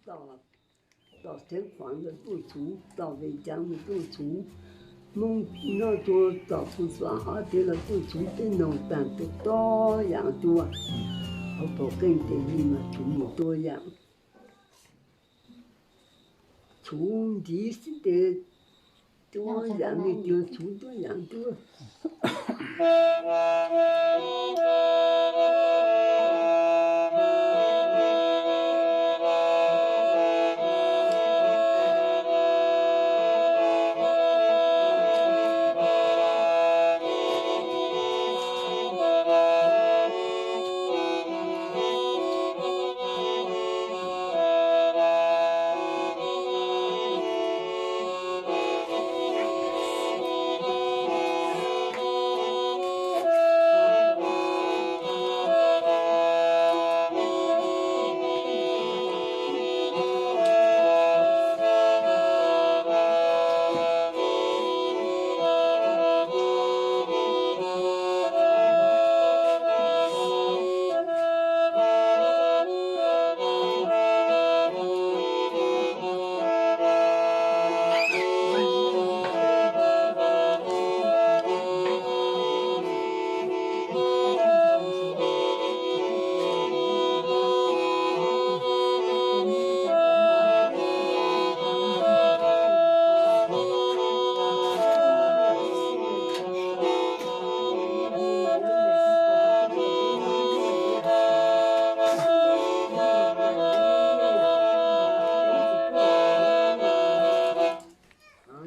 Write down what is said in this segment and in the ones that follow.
Tom, tom Theeb Khuav los tuaj txhuv, tom Ves Caav los tuaj txhuv, Hmoob nyob rua tom Phu Xuam Ob Teg los tuaj txhuv, tej noog taag tuab yaam tuaj. Hauv paus qeej tes li mas txhuv mus tuab yaam, txhuv ntiv xib tes tuab yaam li tiag, txhuv tuab yaam tuaj.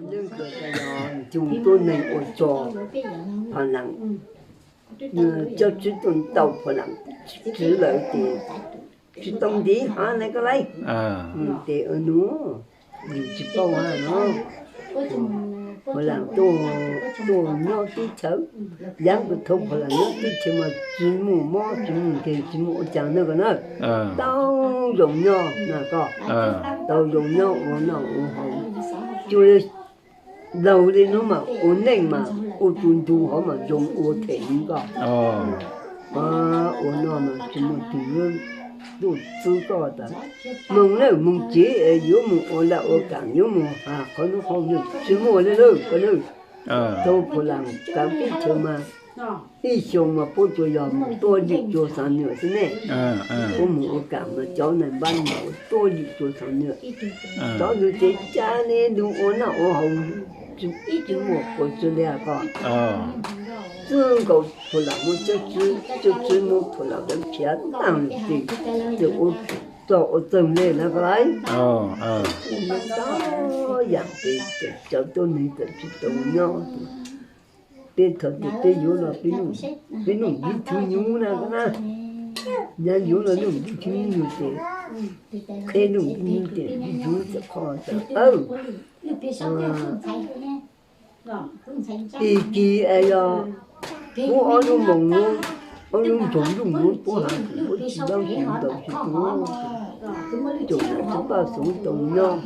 Leej twg yog ncu tuab neeg ua tso, pha lam, cov tswv tuaj ntaus pha lam tswv lawm ces tsis tau ntiv hav na koj lauj. Ces nws tsis paub hab no, pha lam tuaj nyob teb chaws, yav nkaus dhau pha lam nyob teb chaws mas tsis muaj mob tsis muaj nkeeg tsis muaj ua caag na koj na. Tau zoo nyob na koj, tau zoo nyob ua noj ua haus, cuag laug li hnub mas ua neej mas ua tus ntug hov mas zoo ua them li koj. Ua noj mas tsis muaj twg yuav tuaj txwv koj tas, moog lawm moog tsev es yuav moog ua laj ua kaam yuav moog has qhov nub qhov nwg tsis muaj li lawm koj na. Tau pha lam kaav teb chaws mas ib xyoo mas puab tsuas yog moog tuab lim tsuas xaam nwm xwb ne. Puab moog ua kaam mas cov nai npaab mas ua tuab lim tsuas xaam nwm. Cov nws tsev ca ne nws ua noj ua haus ib tug muaj quas tsuas li koj. Txwj nkaus pha lam muab cov tswv, cov tswv muab pha lam lawv khiav taag lug ces ua txog ua txoog le na koj lauj. Tau yaam ces cov tuab neeg txawm tsis tau nyob. Peb thaum twg peb yuav los peb noj ntiv thwv nyuv na koj na. Nyav yuav los noj ntiv thwv nyuv ces, qheb noj ntiv nyuv ces ntiv thwv nyuv txawm qhov txawm awb. Tig kis es yog puab ob lub moos nuav, ob lub ntsoog ntuj nuav puab has kuas puab tsis ntaus tsis ntaus tsis tu, caum nam txiv Paj Xoom tau nyob.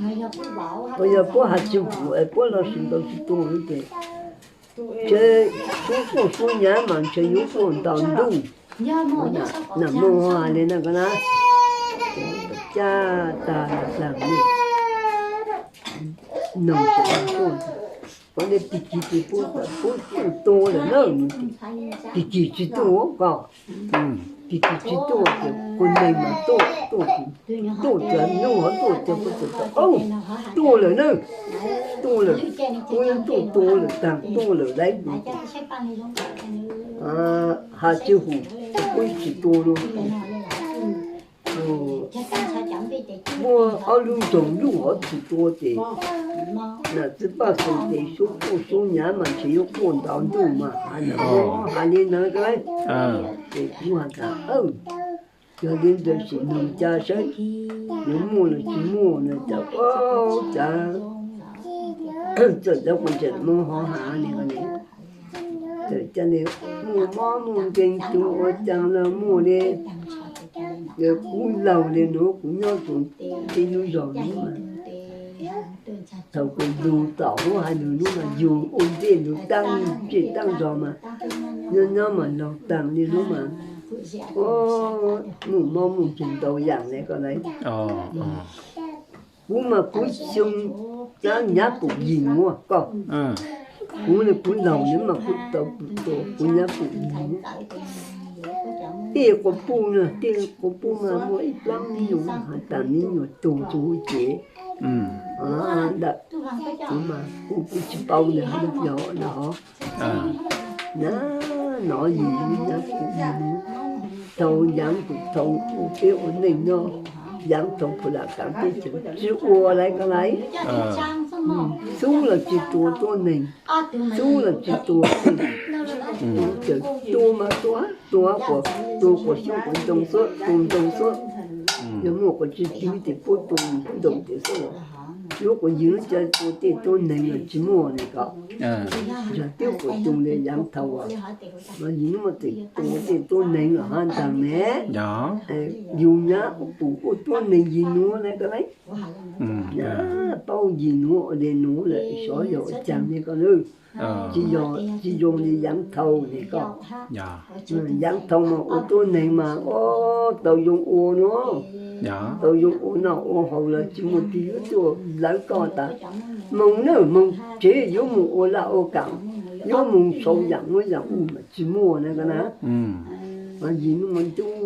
Puas yog puab has tsis pum es puab los tsis ntaus tsis tu ces, ntshe suab quaj suab nyav mas ntshe yuav quaj ntaus ntuj. Nam Muaj Hov has li na koj na, caj tag taag li, noog tsis tuaj, puab le Tig Kis ces puab, puab tuaj tua lawm na, Tig Kis tsis tuaj koj, Tig Kis tsis tuaj ces kuv neeg mas tuaj, tuaj, tuaj txawm nub hov tuaj ces puab txawm tau, tuaj lawm na, tuaj lawm, puab tuaj tua lawm taag tuaj lawm lauj. Has tsis pum, puab tsis tua lawm. Muaj ob lub ntsoog ntuj hov tsis tua ces, nam txiv Paj Xoom ces suab quaj suab nyav mas ntshe yuav quaj ntaus ntuj mas has na, has li na koj. Ces kuv has tas, yog li ntawd sim noog ca saib yuav muaj los tsis muaj no cas, cas txawm cov kuv tseem moog hov has li ko ne, txawm ca li muaj mob muaj nkeeg tu ua caag los muaj li. Kuv laug li nuav kuv nyob txug tej lub zog nuav mas, thaum kuv lug tom huv haiv neeg nuav mas yug ua ntej lug taab tsev taab zog mas, nyob nyob mas laug taag li nuav mas, muaj mob muaj nkeeg ntau yaam le koj lauj. Kuv mas kuv xyoo nyab pum yim nuav koj. Kuv, kuv laug nuav mas kuv tau pum tua kuv nyab pum yim nuav. Tej quas puj no, tej quas puj mas muaj ib plab me nyuam has tas me nyuam tug tug ces ntawm kuv mas kuv tsis paub ntawm yog no hov. Nov yim nuav, yaav pum yim nuav, tau yaav pum tau ua peb ua neej nyob, yaav tau pum lam kaav peb tseem tsi ua laiv ko laiv. Xub los tsis tua tuab neeg, xub los tsis tua, tua mas tua, tua quas, tua quas xyoob quas ntoo xwb, tua ntoo xwb. Yog muaj quas tsi tw tes puab tua ntoo tes xwb. Yuav quas yig lub cav tua tej tuab neeg los tsis muaj ne ko. Yog twb quas tug le yaav thaus, yig nuav tes tua tej tuab neeg los hab ntaag ne. Yug nyab pum ua tuab neeg yig nuav ne ko laiv. Paub yig nuav ua le nuav lawm xyov yog ua caag ne ko lawm. Tsis yog, tsis zoo li yaav thaus ne ko. Yaav thaus mas ua tuab neeg mas tau zoo ua nuav, tau zoo ua noj ua haus los tsis muaj twg yuav tuaj lawv koj tas moog nawb, moog tsev yuav moog ua laj ua kaam, yuav moog sau yaam nuav yaam u mas tsis muaj na ko na. Yig nuav mas ntuj,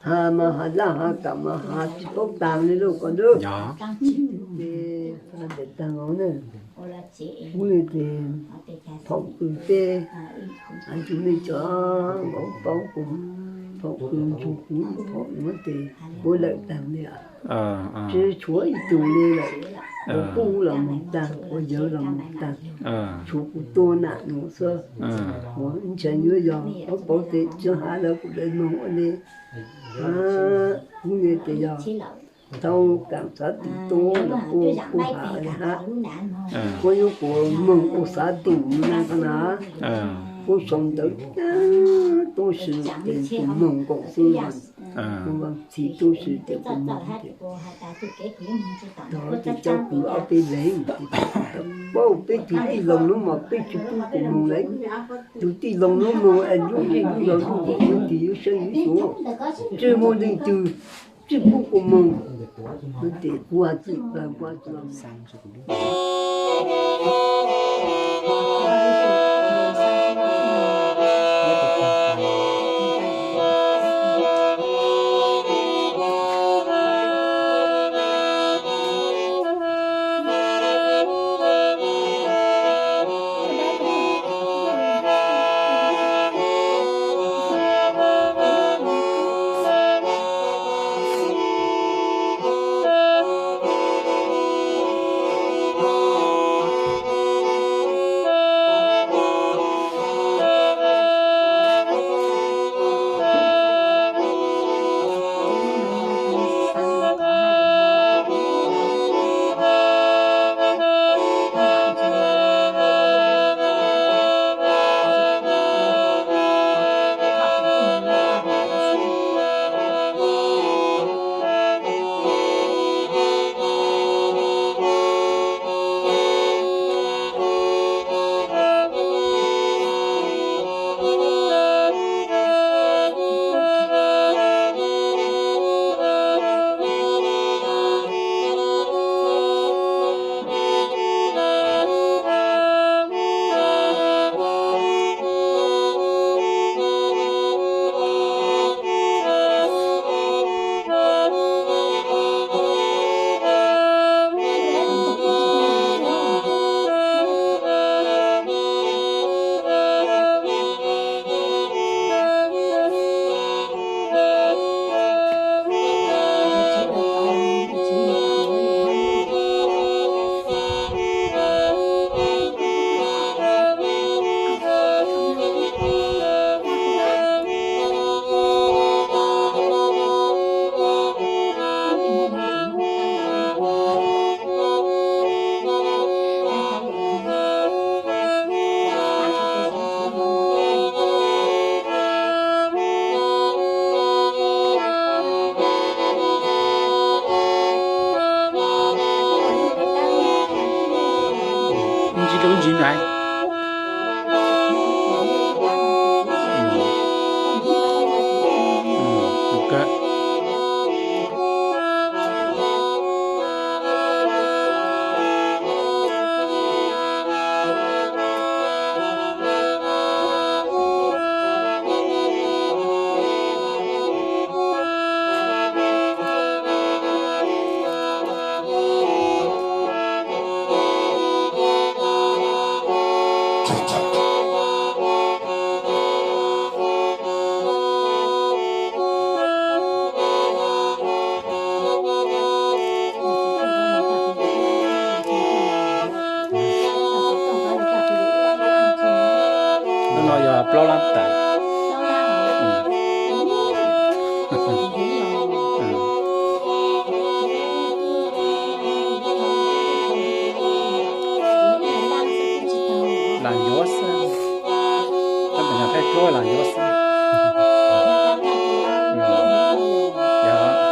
has mas has laj has kaam mas has tsis paub taag li lauj ko ntag. Ces has ntawm taag os na, kuv le tes thaum kws peb has tsis mej cov vauv paub kuv, thaum kws nrug kuv ib phaum nuav tes puab lawm taag li, tsi tshuav ib tug li lawm. Ua puj los moog taag, ua yawg los moog taag, tshuav kuv tuab nam nuav xwb. Ua ntshai yuav yog vauv paub tes tsi has lawv kuv daim moog ua le, kuv le tes yog tau kaam xav tum tuab los puab, puab has le hab, puab yuav kuas moog ua xav tum na ko na. Puab sau ntawv tuab si tes kuas moog nkaus xwb, kuas vaaj txhim tuab si tes kuas moog tes, tog tes coj kws ob peb leeg, paub peb tug tij laug nuav mas peb tsi pub kuas moog le. Tug tij laug nuav moog es lub ntsej lub laug lub npaum lub tis yuav saib yuav xyuas, tsi muaj leej twg tsi pub kuas moog. Tes kuv has txwm pawg kuv has txwm Plaub lab tas. Lam yuav xwb. Tab tom nyog thaij duab lam yuav xwb. Yog.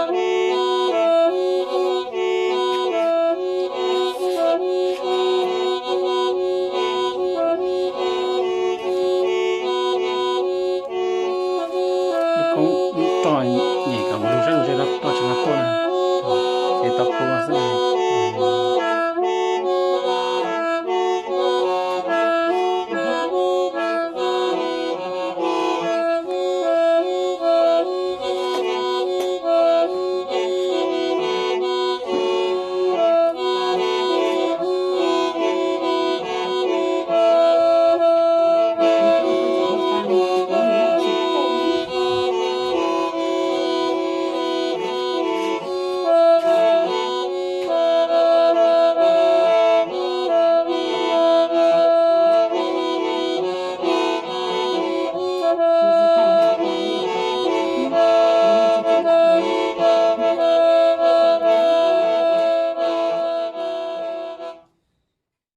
Lub koob roj nyem kom mus lug zeb lug zeb rau toj tsis muaj tuaj na. Ces tau pub xwb.